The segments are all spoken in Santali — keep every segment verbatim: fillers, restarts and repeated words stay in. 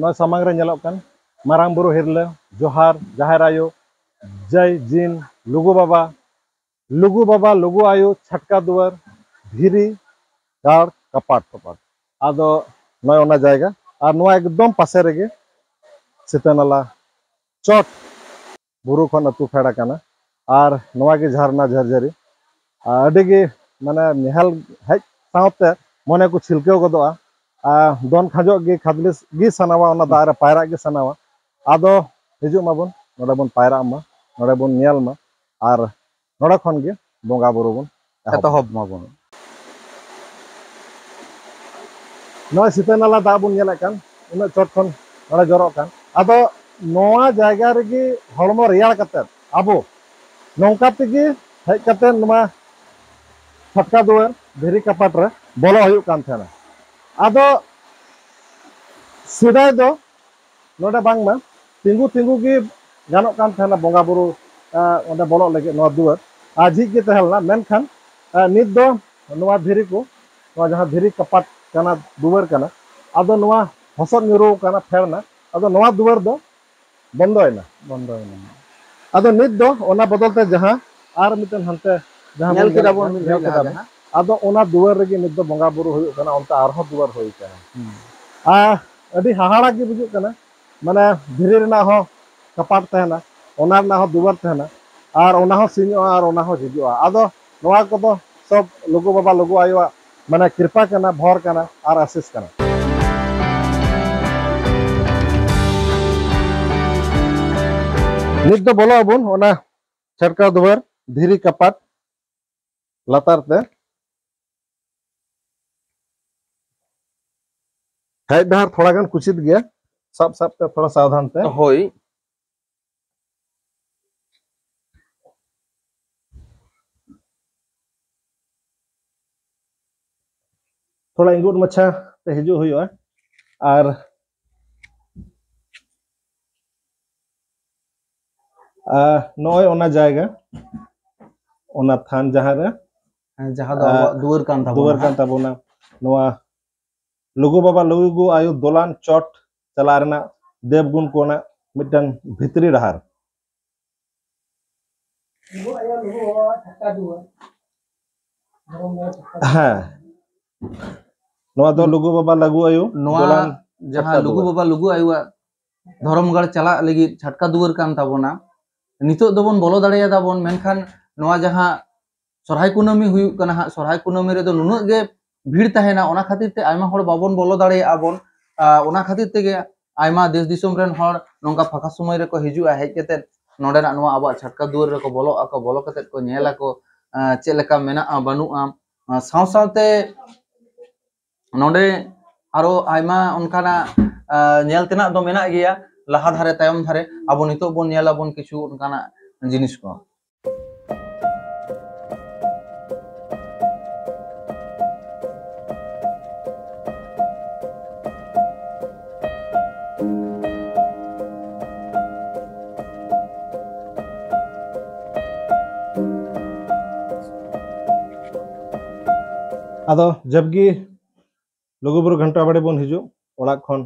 ᱱᱚᱣᱟ ᱥᱟᱢᱟᱝ ᱨᱮ ᱧᱮᱞᱚᱜ ᱠᱟᱱ ᱢᱟᱨᱟᱝ ᱵᱩᱨᱩ ᱦᱤᱨᱞᱟᱹ, ᱡᱚᱦᱟᱨ, ᱡᱟᱦᱮᱨ ᱟᱭᱳ, ᱡᱟᱭ ᱡᱤᱱ, ᱞᱩᱜᱩ ᱵᱟᱵᱟ, ᱞᱩᱜᱩ ᱵᱟᱵᱟ, ᱞᱩᱜᱩ ᱟᱭᱳ, ᱪᱷᱟᱴᱠᱟ ᱫᱩᱣᱟᱹᱨ, ᱫᱷᱤᱨᱤ, ᱜᱟᱲ, ᱠᱟᱯᱟᱴ, ᱠᱟᱯᱟᱴ᱾ ᱟᱫᱚ ᱱᱚᱜᱼᱚᱭ ᱚᱱᱟ ᱡᱟᱭᱜᱟ, ᱟᱨ ᱱᱚᱣᱟ ᱮᱠᱫᱚᱢ ᱯᱟᱥᱮ ᱨᱮᱜᱮ ᱥᱤᱛᱟᱹ ᱱᱟᱞᱟ ᱪᱚᱴ ᱵᱩᱨᱩ ᱠᱷᱚᱱ ᱟᱹᱛᱩ ᱯᱷᱮᱰ ᱟᱠᱟᱱᱟ᱾ ᱟᱨ ᱱᱚᱣᱟ ᱜᱮ ᱡᱷᱟᱨᱱᱟ ᱡᱷᱟᱨᱡᱷᱟᱹᱨᱤ᱾ ᱟᱨ ᱟᱹᱰᱤ ᱜᱮ ᱢᱟᱱᱮ ᱧᱮᱦᱮᱞ ᱦᱮᱡ ᱥᱟᱶᱛᱮ ᱢᱚᱱᱮ ᱠᱚ ᱪᱷᱤᱞᱠᱟᱹᱣ ᱜᱚᱫᱚᱜᱼᱟ᱾ ᱟᱨ ᱫᱚᱱ ᱠᱷᱟᱸᱡᱚᱜ ᱜᱮ ᱠᱷᱟᱫᱽᱞᱮ ᱜᱮ ᱥᱟᱱᱟᱣᱟ, ᱚᱱᱟ ᱫᱟᱜ ᱨᱮ ᱯᱟᱭᱨᱟᱜ ᱜᱮ ᱥᱟᱱᱟᱣᱟ᱾ ᱟᱫᱚ ᱦᱤᱡᱩᱜ ᱢᱟᱵᱚᱱ, ᱱᱚᱰᱮ ᱵᱚᱱ ᱯᱟᱭᱨᱟᱜ ᱢᱟ, ᱱᱚᱰᱮ ᱵᱚᱱ ᱧᱮᱞ ᱢᱟ, ᱟᱨ ᱱᱚᱰᱮ ᱠᱷᱚᱱ ᱜᱮ ᱵᱚᱸᱜᱟ ᱵᱩᱨᱩ ᱵᱚᱱ ᱮᱛᱚᱦᱚᱵ᱾ ᱮᱛᱚᱦᱚᱵ ᱢᱟᱵᱚᱱ᱾ ᱱᱚᱜᱼᱚᱭ ᱥᱤᱛᱟᱹ ᱱᱟᱞᱟ ᱫᱟᱜ ᱵᱚᱱ ᱧᱮᱞᱮᱫ ᱠᱟᱱ, ᱩᱱᱟᱹᱜ ᱪᱚᱴ ᱠᱷᱚᱱ ᱱᱚᱰᱮ ᱡᱚᱨᱚᱜ ᱠᱟᱱ᱾ ᱟᱫᱚ ᱱᱚᱣᱟ ᱡᱟᱭᱜᱟ ᱨᱮᱜᱮ ᱦᱚᱲᱢᱚ ᱨᱮᱭᱟᱲ ᱠᱟᱛᱮᱫ ᱟᱵᱚ ᱱᱚᱝᱠᱟ ᱛᱮᱜᱮ ᱦᱮᱡ ᱠᱟᱛᱮᱫ ᱱᱚᱣᱟ ᱪᱷᱟᱴᱠᱟ ᱫᱩᱣᱟᱹᱨ ᱫᱷᱤᱨᱤ ᱠᱟᱯᱟᱴ ᱨᱮ ᱵᱚᱞᱚ ᱦᱩᱭᱩᱜ ᱠᱟᱱ ᱛᱟᱦᱮᱱᱟ᱾ ᱟᱫᱚ ᱥᱮᱫᱟᱭ ᱫᱚ ᱱᱚᱰᱮ ᱵᱟᱝᱢᱟ ᱛᱤᱸᱜᱩ ᱛᱤᱸᱜᱩ ᱜᱮ ᱜᱟᱱᱚᱜ ᱠᱟᱱ ᱛᱟᱦᱮᱱᱟ ᱵᱚᱸᱜᱟ ᱵᱩᱨᱩ, ᱟᱸ, ᱚᱸᱰᱮ ᱵᱚᱞᱚᱜ ᱞᱟᱹᱜᱤᱫ ᱱᱚᱣᱟ ᱫᱩᱣᱟᱹᱨ, ᱟᱨ ᱡᱷᱤᱡ ᱜᱮ ᱛᱟᱦᱮᱸ ᱞᱮᱱᱟ᱾ ᱢᱮᱱᱠᱷᱟᱱ, ᱟᱸ, ᱱᱤᱛ ᱫᱚ ᱱᱚᱣᱟ ᱫᱷᱤᱨᱤ ᱠᱚ, ᱱᱚᱣᱟ ᱡᱟᱦᱟᱸ ᱫᱷᱤᱨᱤ ᱠᱟᱯᱟᱴ ᱠᱟᱱᱟ, ᱫᱩᱣᱟᱹᱨ ᱠᱟᱱᱟ, ᱟᱫᱚ ᱱᱚᱣᱟ ᱦᱚᱥᱚᱫ ᱧᱩᱨᱩ ᱠᱟᱱᱟ, ᱯᱷᱮᱲ ᱮᱱᱟ, ᱟᱫᱚ ᱱᱚᱣᱟ ᱫᱩᱣᱟᱹᱨ ᱫᱚ ᱵᱚᱱᱫᱚᱭᱮᱱᱟ᱾ ᱵᱚᱱᱫᱚᱭᱮᱱᱟ᱾ ᱟᱫᱚ ᱱᱤᱛ ᱫᱚ ᱚᱱᱟ ᱵᱚᱫᱚᱞ ᱛᱮ ᱡᱟᱦᱟᱸ ᱟᱨ ᱢᱤᱫᱴᱮᱱ ᱦᱟᱱᱛᱮ ᱡᱟᱦᱟᱸ ᱧᱮᱞ ᱵᱚᱱ ᱠᱮᱫᱟ ᱧᱮᱞ, ᱵᱚᱱ ᱢᱤᱫ ᱧᱮᱞ ᱜᱷᱟᱹᱲᱤ ᱠᱮᱫᱟ ᱞᱟᱦᱟ ᱵᱚᱱ, ᱡᱟᱦᱟᱸ᱾ ᱟᱫᱚ ᱚᱱᱟ ᱫᱩᱣᱟᱹᱨ ᱨᱮᱜᱮ ᱱᱤᱛ ᱫᱚ ᱵᱚᱸᱜᱟ ᱵᱩᱨᱩ ᱦᱩᱭᱩᱜ ᱠᱟᱱᱟ, ᱚᱱᱛᱮ ᱟᱨᱦᱚᱸ ᱫᱩᱣᱟᱹᱨ ᱦᱩᱭ ᱠᱟᱱᱟ᱾ ᱦᱩᱸ᱾ ᱟᱨ ᱟᱹᱰᱤ ᱦᱟᱦᱟᱲᱟ ᱜᱮ ᱵᱩᱡᱩᱜ ᱠᱟᱱᱟ, ᱢᱟᱱᱮ ᱫᱷᱤᱨᱤ ᱨᱮᱱᱟᱜ ᱦᱚᱸ ᱠᱟᱯᱟᱴ ᱛᱟᱦᱮᱱᱟ, ᱚᱱᱟ ᱨᱮᱱᱟᱜ ᱦᱚᱸ ᱫᱩᱣᱟᱹᱨ ᱛᱟᱦᱮᱱᱟ, ᱟᱨ ᱚᱱᱟ ᱦᱚᱸ ᱥᱤᱧᱚᱜᱼᱟ ᱟᱨ ᱚᱱᱟ ᱦᱚᱸ ᱡᱷᱤᱡᱚᱜᱼᱟ᱾ ᱟᱫᱚ ᱱᱚᱣᱟ ᱠᱚᱫᱚ ᱥᱚᱵ ᱞᱩᱜᱩ ᱵᱟᱵᱟ ᱞᱩᱜᱩ ᱟᱭᱳᱣᱟᱜ ᱢᱟᱱᱮ ᱠᱨᱤᱯᱟ ᱠᱟᱱᱟ, ᱵᱷᱚᱨ ᱠᱟᱱᱟ ᱟᱨ ᱟᱥᱤᱥ ᱠᱟᱱᱟ᱾ ᱱᱤᱛ ᱫᱚ ᱵᱚᱞᱚᱜ ᱟᱵᱚᱱ ᱚᱱᱟ ᱪᱷᱟᱴᱠᱟ ᱫᱩᱣᱟᱹᱨ ᱫᱷᱤᱨᱤ ᱠᱟᱯᱟᱴ ᱞᱟᱛᱟᱨ ᱛᱮ᱾ ᱦᱮᱡ ᱰᱟᱦᱟᱨ ᱛᱷᱚᱲᱟ ᱜᱟᱱ ᱠᱩᱪᱤᱛ ᱜᱮᱭᱟ, ᱥᱟᱵ ᱥᱟᱵ ᱛᱮ ᱛᱷᱚᱲᱟ ᱥᱟᱵᱫᱷᱟᱱ ᱛᱮ᱾ ᱦᱳᱭ᱾ ᱛᱷᱚᱲᱟ ᱤᱸᱜᱩᱫ ᱢᱟᱪᱷᱟ ᱛᱮ ᱦᱤᱡᱩᱜ ᱦᱩᱭᱩᱜᱼᱟ᱾ ᱟᱨ, ᱟᱨ ᱱᱚᱜᱼᱚᱭ ᱚᱱᱟ ᱡᱟᱭᱜᱟ, ᱚᱱᱟ ᱛᱷᱟᱱ ᱡᱟᱦᱟᱸ ᱨᱮ, ᱦᱮᱸ, ᱡᱟᱦᱟᱸ ᱫᱚ ᱟᱨ ᱟᱵᱚᱣᱟᱜ ᱫᱩᱣᱟᱹᱨ ᱠᱟᱱ ᱛᱟᱵᱚᱱᱟ ᱫᱩᱣᱟᱹᱨ ᱦᱟᱸᱜ᱾ ᱠᱟᱱ ᱛᱟᱵᱚᱱᱟ, ᱱᱚᱣᱟ ᱞᱩᱜᱩ ᱵᱟᱵᱟ ᱞᱩᱜᱩ ᱟᱭᱳ ᱫᱚᱞᱟᱱ ᱪᱚᱴ ᱪᱟᱞᱟᱜ ᱨᱮᱱᱟᱜ ᱫᱮᱵ ᱜᱩᱱ ᱠᱚ ᱨᱮᱱᱟᱜ ᱢᱤᱫᱴᱟᱝ ᱵᱷᱤᱛᱨᱤ ᱰᱟᱦᱟᱨ᱾ ᱦᱮᱸ, ᱱᱚᱣᱟ ᱫᱚ ᱞᱩᱜᱩ ᱵᱟᱵᱟ ᱞᱟᱹᱜᱩ ᱟᱭᱳ ᱱᱚᱣᱟ ᱫᱚᱞᱟᱱ ᱡᱟᱦᱟᱸ ᱪᱷᱟᱴᱠᱟ ᱞᱩᱜᱩ ᱫᱩᱣᱟᱹᱨ᱾ ᱵᱟᱵᱟ ᱞᱩᱜᱩ ᱟᱭᱳᱣᱟᱜ ᱫᱷᱚᱨᱚᱢᱜᱟᱲ ᱪᱟᱞᱟᱜ ᱞᱟᱹᱜᱤᱫ ᱪᱷᱟᱴᱠᱟ ᱫᱩᱣᱟᱹᱨ ᱠᱟᱱ ᱛᱟᱵᱚᱱᱟ᱾ ᱱᱤᱛᱚᱜ ᱫᱚᱵᱚᱱ ᱵᱚᱞᱚ ᱫᱟᱲᱮᱭᱟᱫᱟ ᱵᱚᱱ, ᱢᱮᱱᱠᱷᱟᱱ ᱱᱚᱣᱟ ᱡᱟᱦᱟᱸ ᱥᱚᱨᱦᱟᱭ ᱠᱩᱱᱟᱹᱢᱤ ᱦᱩᱭᱩᱜ ᱠᱟᱱᱟ ᱦᱟᱸᱜ, ᱥᱚᱨᱦᱟᱭ ᱠᱩᱱᱟᱹᱢᱤ ᱨᱮᱫᱚ ᱱᱩᱱᱟᱹᱜ ᱜᱮ ᱵᱷᱤᱲ ᱛᱟᱦᱮᱱᱟ, ᱚᱱᱟ ᱠᱷᱟᱹᱛᱤᱨ ᱛᱮ ᱟᱭᱢᱟ ᱦᱚᱲ ᱵᱟᱵᱚᱱ ᱵᱚᱞᱚ ᱫᱟᱲᱮᱭᱟᱜᱼᱟ ᱵᱚᱱ᱾ ᱟᱨ ᱚᱱᱟ ᱠᱷᱟᱹᱛᱤᱨ ᱛᱮᱜᱮ ᱟᱭᱢᱟ ᱫᱮᱥ ᱫᱤᱥᱚᱢ ᱨᱮᱱ ᱦᱚᱲ ᱱᱚᱝᱠᱟ ᱯᱷᱟᱸᱠᱟ ᱥᱚᱢᱚᱭ ᱨᱮᱠᱚ ᱦᱤᱡᱩᱜᱼᱟ, ᱦᱮᱡ ᱠᱟᱛᱮᱫ ᱱᱚᱰᱮᱱᱟᱜ ᱱᱚᱣᱟ ᱟᱵᱚᱣᱟᱜ ᱪᱷᱟᱴᱠᱟ ᱫᱩᱣᱟᱹᱨ ᱨᱮᱠᱚ ᱵᱚᱞᱚᱜ ᱟᱠᱚ, ᱵᱚᱞᱚ ᱠᱟᱛᱮᱫ ᱠᱚ ᱧᱮᱞ ᱟᱠᱚ, ᱟᱸ, ᱪᱮᱫ ᱞᱮᱠᱟ ᱢᱮᱱᱟᱜᱼᱟ ᱵᱟᱹᱱᱩᱜᱼᱟ᱾ ᱟᱸ, ᱥᱟᱶ ᱥᱟᱶᱛᱮ ᱱᱚᱰᱮ ᱟᱨᱚ ᱟᱭᱢᱟ ᱚᱱᱠᱟᱱᱟᱜ, ᱟᱸ, ᱧᱮᱞ ᱛᱮᱱᱟᱜ ᱫᱚ ᱢᱮᱱᱟᱜ ᱜᱮᱭᱟ, ᱞᱟᱦᱟ ᱫᱷᱟᱨᱮ ᱛᱟᱭᱚᱢ ᱫᱷᱟᱨᱮ᱾ ᱟᱵᱚ ᱱᱤᱛᱚᱜ ᱵᱚᱱ ᱧᱮᱞ ᱟᱵᱚᱱ ᱠᱤᱪᱷᱩ ᱚᱱᱠᱟᱱᱟᱜ ᱡᱤᱱᱤᱥ ᱠᱚ᱾ ᱟᱫᱚ ᱡᱚᱵᱜᱮ ᱞᱩᱜᱩᱵᱩᱨᱩ ᱜᱷᱟᱱᱴᱟ ᱵᱟᱲᱮ ᱵᱚᱱ ᱦᱤᱡᱩᱜ, ᱚᱲᱟᱜ ᱠᱷᱚᱱ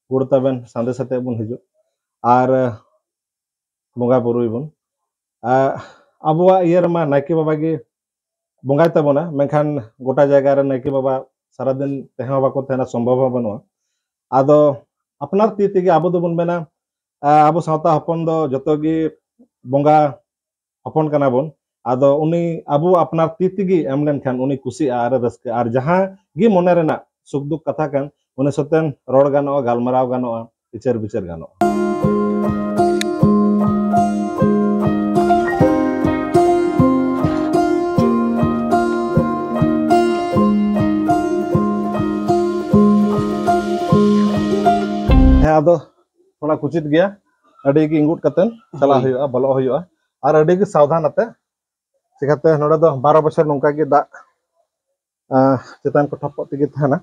ᱜᱩᱲ ᱛᱟᱵᱮᱱ ᱥᱟᱸᱫᱮᱥ ᱟᱛᱮ ᱵᱚᱱ ᱦᱤᱡᱩᱜ ᱟᱨ ᱵᱚᱸᱜᱟ ᱵᱩᱨᱩᱭ ᱵᱚᱱ᱾ ᱟᱨ ᱟᱵᱚᱣᱟᱜ ᱤᱭᱟᱹ ᱨᱮᱢᱟ ᱱᱟᱭᱠᱮ ᱵᱟᱵᱟ ᱜᱮ ᱵᱚᱸᱜᱟᱭ ᱛᱟᱵᱚᱱᱟ, ᱢᱮᱱᱠᱷᱟᱱ ᱜᱚᱴᱟ ᱡᱟᱭᱜᱟ ᱨᱮ ᱱᱟᱭᱠᱮ ᱵᱟᱵᱟ ᱥᱟᱨᱟᱫᱤᱱ ᱛᱟᱦᱮᱸ ᱦᱚᱸ ᱵᱟᱠᱚ ᱛᱟᱦᱮᱱᱟ, ᱥᱚᱢᱵᱷᱚᱵ ᱦᱚᱸ ᱵᱟᱹᱱᱩᱜᱼᱟ᱾ ᱟᱫᱚ ᱟᱯᱱᱟᱨ ᱛᱤ ᱛᱮᱜᱮ ᱟᱵᱚ ᱫᱚᱵᱚᱱ ᱢᱮᱱᱟ, ᱟᱵᱚ ᱥᱟᱶᱛᱟ ᱦᱚᱯᱚᱱ ᱫᱚ ᱡᱚᱛᱚ ᱜᱮ ᱵᱚᱸᱜᱟ ᱦᱚᱯᱚᱱ ᱠᱟᱱᱟ ᱵᱚᱱ᱾ ᱟᱫᱚ ᱩᱱᱤ ᱟᱵᱚ ᱟᱯᱱᱟᱨ ᱛᱤ ᱛᱮᱜᱮ ᱮᱢ ᱞᱮᱱᱠᱷᱟᱱ ᱩᱱᱤ ᱠᱩᱥᱤᱜᱼᱟ ᱟᱨ ᱨᱟᱹᱥᱠᱟᱹᱜᱼᱟ, ᱟᱨ ᱡᱟᱦᱟᱸ ᱜᱮ ᱢᱚᱱᱮ ᱨᱮᱱᱟᱜ ᱥᱩᱠ ᱫᱩᱠ ᱠᱟᱛᱷᱟ ᱠᱟᱱ, ᱩᱱᱤ ᱥᱟᱛᱮᱱ ᱨᱚᱲ ᱜᱟᱱᱚᱜᱼᱟ, ᱜᱟᱞᱢᱟᱨᱟᱣ ᱜᱟᱱᱚᱜᱼᱟ, ᱵᱤᱪᱟᱹᱨ ᱵᱤᱪᱟᱹᱨ ᱜᱟᱱᱚᱜᱼᱟ᱾ ᱦᱮᱸ, ᱟᱫᱚ ᱛᱷᱚᱲᱟ ᱠᱩᱪᱤᱛ ᱜᱮᱭᱟ, ᱟᱹᱰᱤ ᱜᱮ ᱤᱸᱜᱩᱫ ᱠᱟᱛᱮᱱ ᱪᱟᱞᱟᱜ ᱦᱳᱭ᱾ ᱦᱩᱭᱩᱜᱼᱟ, ᱵᱚᱞᱚᱜ ᱦᱩᱭᱩᱜᱼᱟ, ᱟᱨ ᱟᱹᱰᱤ ᱜᱮ ᱥᱟᱵᱫᱷᱟᱱ ᱟᱛᱮ᱾ ᱪᱤᱠᱟᱹᱛᱮ ᱱᱚᱰᱮ ᱫᱚ ᱵᱟᱨᱚ ᱵᱚᱪᱷᱚᱨ ᱱᱚᱝᱠᱟ ᱜᱮ ᱫᱟᱜ, ᱟᱸ, ᱪᱮᱛᱟᱱ ᱠᱚ ᱴᱷᱚᱯᱚᱜ ᱛᱮᱜᱮ ᱛᱟᱦᱮᱱᱟ᱾